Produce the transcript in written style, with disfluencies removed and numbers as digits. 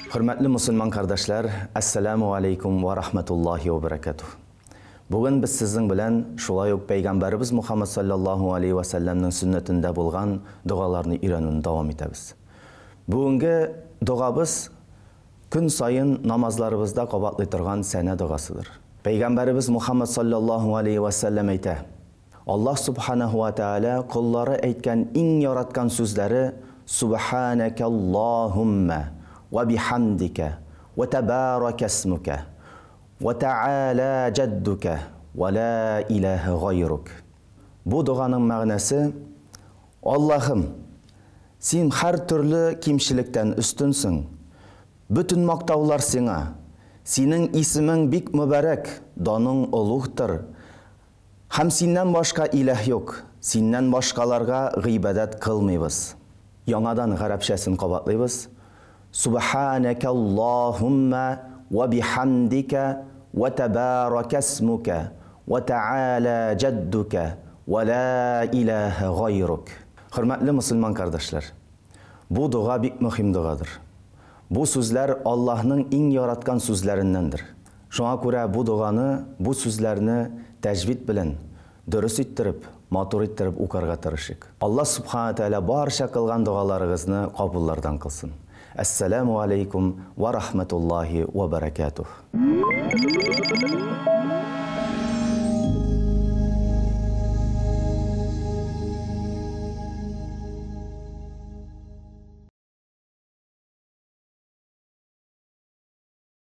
Хөрмәтле мусульман кардәшләр, әссәламу алейкум ва рахматуллахи ва баракатух. Бүген без сезнең белән шулай ук пәйгамбәребез Мухаммад саллаллаһу алейхи ва сәлләмнең сөннәтендә булган догаларны өйрәнүне дәвам итәбез. Бүгенге догабыз көн саен намазларыбызда кабатлый торган сәнә догасыдыр. Пәйгамбәребез Мухаммад саллаллаһу алейхи ва сәлләм әйтә: Аллаһ субханаһу ва тааля коллары әйткән иң яраткан сүзләре Субханакаллаһумма ва бихамдика ва табаракасмука ва тааля җаддука ва ла илаһа гайрук. Бу доганың мәгънәсе: Аллаһым, син һәр төрле кимчелектән өстенсең. Бөтен мактаулар сиңа. Синең исемең бик мөбарәк, даның олугтыр. Һәм синнән башка иләһ юк, синнән башкаларга гыйбадәт кылмыйбыз. Яңадан гарәпчәсен кабатлыйбыз. Субханәкәллаһуммә вә бихамдикә вә тәбаракәсмукә вә тәгалә җәддукә вә лә иләһә гайрук. Хөрмәтле мөселман кардәшләр! Бу дога бик мөһим догадыр. Бу сүзләр Аллаһның иң яраткан сүзләреннәндер. Шуңа күрә бу доганы, бу сүзләрне тәҗвид белән, дөрес иттереп, матур иттереп укырга тырышыйк. Аллаһ Субхана Тәгалә барча кылган догаларыгызны кабуллардан кылсын. Әссәләмү алейкум вә рахмәтуллаһи вә бәрәкәтүһ.